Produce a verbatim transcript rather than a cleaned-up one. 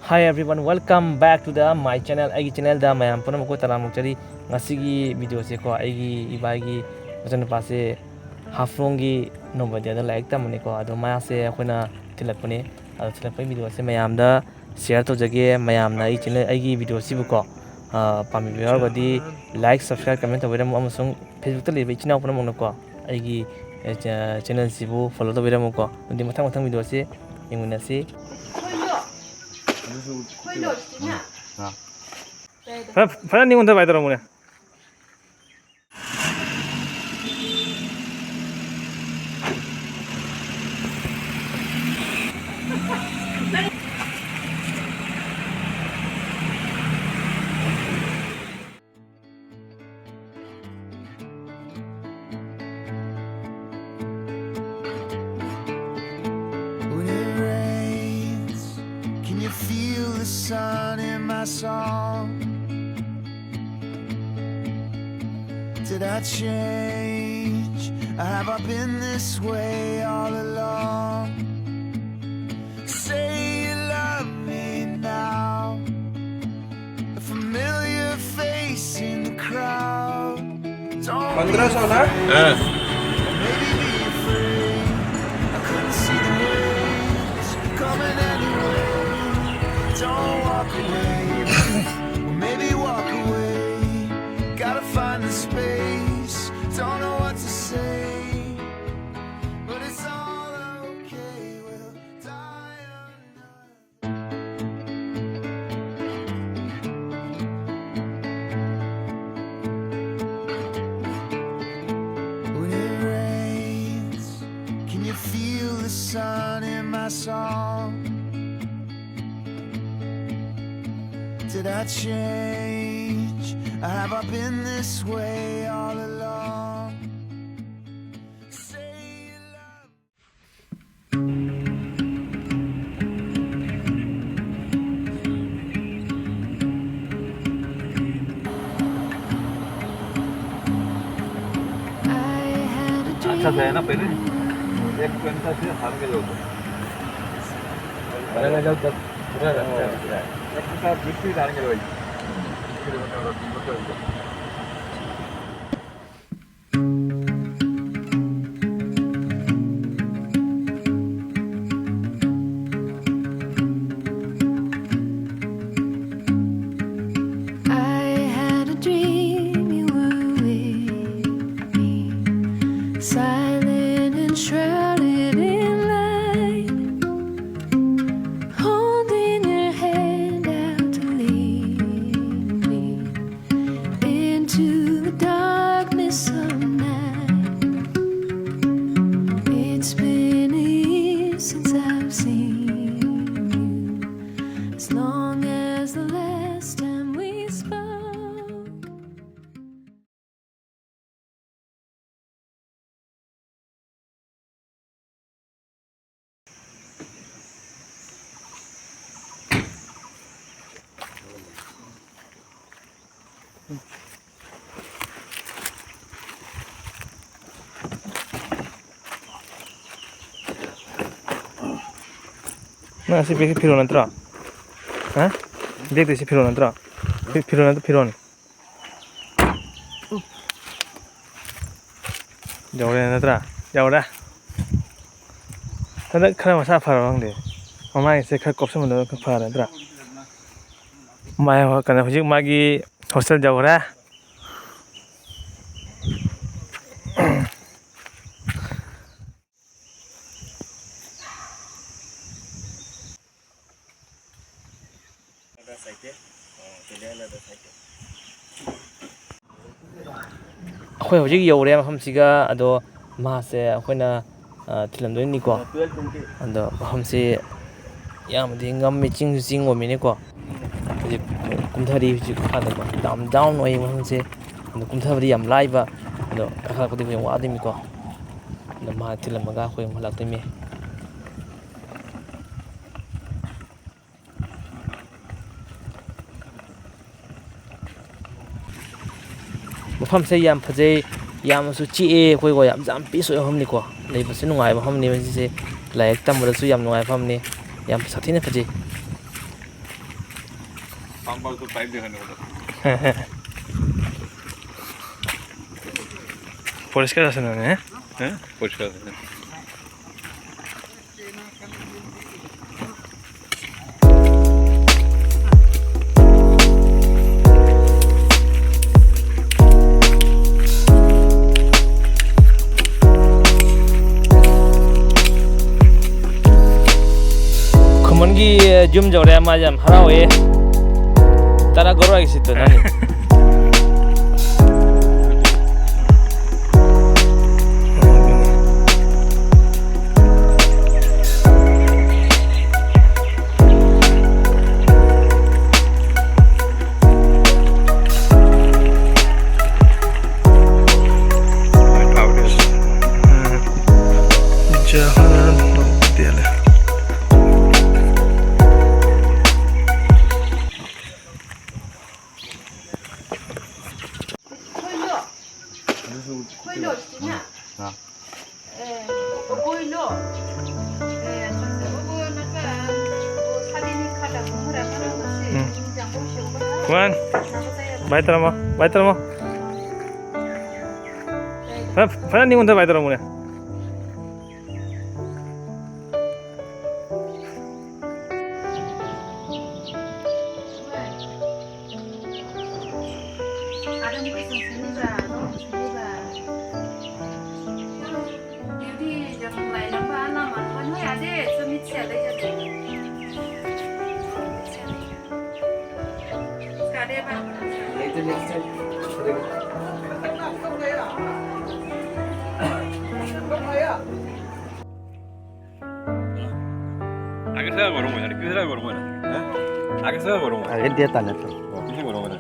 Hi everyone, welcome back to the my channel. ꯑꯩꯒꯤ channelꯗ ꯃꯌꯥꯝ ꯄꯨꯝꯅꯃꯛꯄꯨ ꯇꯔꯥꯝꯅ ꯑꯣꯛꯆꯔꯤ꯫ ꯉꯁꯤꯒꯤ videoꯁꯦꯀꯣ, ꯑꯩꯒꯤ ꯏꯕꯥꯏꯒꯤ ꯃꯆꯥꯅꯨꯄꯥꯁꯦ ꯍꯥꯐꯂꯣꯡꯒꯤ ꯅꯣꯕꯣꯗꯤꯌꯥꯗ ꯂꯥꯏꯔꯤꯛ ꯇꯝꯕꯅꯤꯀꯣ꯫ ꯑꯗꯣ ꯃꯥꯁꯦ ꯑꯩꯈꯣꯏꯅ ꯊꯤꯜꯂꯛꯄꯅꯦ꯫ ꯑꯗꯣ ꯊꯤꯜꯂꯛꯄꯒꯤ videoꯁꯦ ꯃꯌꯥꯝꯗ share ꯇꯧꯖꯒꯦ꯫ ꯃꯌꯥꯝꯅ ꯑꯩ channel, ꯑꯩꯒꯤ videoꯁꯤꯕꯨꯀꯣ, ꯑ, ꯄꯥꯝꯕꯤꯕ ꯌꯥꯎꯔꯒꯗꯤ like, subscribe, comment ꯇꯧꯕꯤꯔꯝꯃꯨ, ꯑꯃꯁꯨꯡ Facebookꯇ ꯂꯩꯕ ꯏꯆꯤꯟ ꯏꯅꯥꯎ ꯄꯨꯝꯅꯃꯛꯅꯀꯣ, ꯑꯩꯒꯤ, ꯑ, ꯆ-, channelꯁꯤꯕꯨ follow ꯇꯧꯕꯤꯔꯝꯃꯨꯀꯣ꯫ ꯑꯗꯨꯗꯤ ꯃꯊꯪ ꯃꯊꯪ videoꯁꯦ ꯌꯦꯡꯃꯤꯟꯅꯁꯤ꯫ ꯐꯖ-, ꯐꯖꯅ ꯅꯤꯡꯉꯣꯟꯗ ꯚꯥꯏ ꯇꯧꯔꯝꯃꯨꯅꯦ꯫ When it rains, can you feel the sun in my song? Did I change? Or have I been this way all along? Say you love me now. A familiar face in the crowd. Don't be पन्द्रह सौ ना? Maybe be afraid. I couldn't see the waves coming anyway. Don't walk away. Well, maybe walk away. Gotta find the space. Don't know what to say, but it's all okay. We'll die another. When it rains, can you feel the sun in my song? Did I change? Or have I been this way all along? Say you love अच्छा था ना पहले, एक घंटा से हार के जाओ। I had a dream you were with me, silent and shrouded in light, holding your hand out to lead me into the darkness of night. It's been a year since I've seen you, as long as the last time we spoke. ꯅꯪ ꯑꯁꯤ ꯕꯦꯒꯁꯤ ꯐꯤꯔꯣꯟ ꯅꯠꯇ꯭ꯔꯣ? ꯍꯥ? ꯕꯦꯒꯇ ꯁꯤ ꯐꯤꯔꯣꯟ ꯅꯠꯇ꯭ꯔꯣ? ꯐꯤ-, ꯐꯤꯔꯣꯟ ꯅꯠꯇ꯭ꯔꯣ, ꯐꯤꯔꯣꯟ? ꯌꯧꯔꯦ ꯅꯠꯇ꯭ꯔꯥ? ꯌꯧꯔꯦ꯫ ꯍꯟꯗꯛ ꯈꯔ ꯃꯁꯥ ꯐꯔꯕ ꯈꯪꯗꯦ꯫ ꯃꯃꯥꯡꯒꯤꯁꯦ ꯈꯔ ꯀꯣꯞꯁꯟꯕꯗꯣ ꯈꯔ ꯐꯔꯦ ꯅꯠꯇ꯭ꯔꯥ? ꯃꯥꯏ ꯀꯩꯅꯣ, ꯍꯧꯖꯤꯛ ꯃꯥꯒꯤ ꯍꯣꯁꯇꯦꯜ ꯌꯧꯈ꯭ꯔꯦ꯫ ꯑꯩꯈꯣꯏ ꯍꯧꯖꯤꯛ ꯌꯧꯔꯦ ꯃꯐꯝꯁꯤꯒ꯫ ꯑꯗꯣ ꯃꯥꯁꯦ ꯑꯩꯈꯣꯏꯅ, ꯑ, ꯊꯤꯜꯂꯝꯗꯣꯏꯅꯤꯀꯣ꯫ ꯑꯗꯣ ꯃꯐꯝꯁꯤ ꯌꯥꯝꯅꯗꯤ ꯉꯝꯃꯤ, ꯆꯤꯡꯁꯨ ꯆꯤꯡ ꯑꯣꯏꯕꯅꯤꯅꯀꯣ꯫ ꯍꯧꯖꯤꯛ ꯀꯨꯝꯊꯔꯤ, ꯍꯧꯖꯤꯛ ꯃꯈꯥꯗꯀꯣ꯫ ꯌꯥꯝ down ꯑꯣꯏꯌꯦ ꯃꯐꯝꯁꯦ꯫ ꯑꯗꯣ ꯀꯨꯝꯊꯕꯗꯤ ꯌꯥꯝ ꯂꯥꯏꯕ, ꯑꯗꯣ ꯀꯥꯈꯠꯂꯛꯄꯗꯤ ꯌꯥꯝ ꯋꯥꯗꯣꯏꯅꯤꯀꯣ꯫ ꯑꯗꯣ ꯃꯥ ꯊꯤꯜꯂꯝꯃꯒ ꯑꯩꯈꯣꯏ ꯑꯃꯨꯛ ꯍꯜꯂꯛꯇꯣꯏꯅꯤ꯫ ꯃꯐꯝꯁꯦ ꯌꯥꯝ ꯐꯖꯩ, ꯌꯥꯝꯅꯁꯨ ꯆꯤꯛꯑꯦ꯫ ꯑꯩꯈꯣꯏꯀꯣ, ꯌꯥꯝ, ꯌꯥꯝ peace ꯑꯣꯏꯕ ꯃꯐꯝꯅꯤꯀꯣ꯫ ꯂꯩꯕꯁꯨ ꯅꯨꯡꯉꯥꯏꯕ ꯃꯐꯝꯅꯤ ꯃꯁꯤꯁꯦ꯫ ꯂꯥꯏꯔꯤꯛ ꯇꯝꯕꯗꯁꯨ ꯌꯥꯝ ꯅꯨꯡꯉꯥꯏꯕ ꯃꯐꯝꯅꯤ꯫ ꯌꯥꯝ ꯁꯥꯊꯤꯅ ꯐꯖꯩ꯫ ꯄꯥꯝꯕꯥꯜꯁꯨ ꯄꯥꯏꯞ ꯂꯩꯍꯟꯒꯗꯕ꯫ ꯄꯣꯔꯤꯁꯀꯥꯔ ꯑꯁꯤꯅꯅꯦ꯫ ꯍꯥ? ꯄꯣꯔꯤꯁꯀꯥꯔ ꯑꯁꯤꯅ꯫ ꯈꯨꯃꯟꯒꯤ ꯌꯨꯝ ꯌꯧꯔꯦ, ꯃꯥ ꯌꯥꯝ ꯍꯔꯥꯎꯋꯦ꯫ ꯇꯔꯥ ꯒꯧꯔꯥꯒꯤ ꯁꯤꯠꯇꯣ ꯅꯪꯒꯤ꯫ ꯖꯋꯥꯍꯔꯂꯥꯜ ꯅꯦꯍꯔꯨ ꯕꯤꯗ꯭ꯌꯥꯂꯌ꯫ ꯎꯝ꯫ ꯈꯨꯃꯟ, ꯚꯥꯏ ꯇꯔꯥꯃ, ꯚꯥꯏ ꯇꯔꯥꯃ꯫ ꯐꯖ-, ꯐꯖꯅ ꯅꯤꯉꯣꯟꯗ ꯚꯥꯏ ꯇꯔꯥꯃꯅꯦ꯫ আগে থেকে গরম হয় না, কিছু থেকে গরম হয় না। হ্যাঁ? আগে থেকে গরম হয়। আগে দিয়ে টানে তো। ও, কিছু গরম হয় না।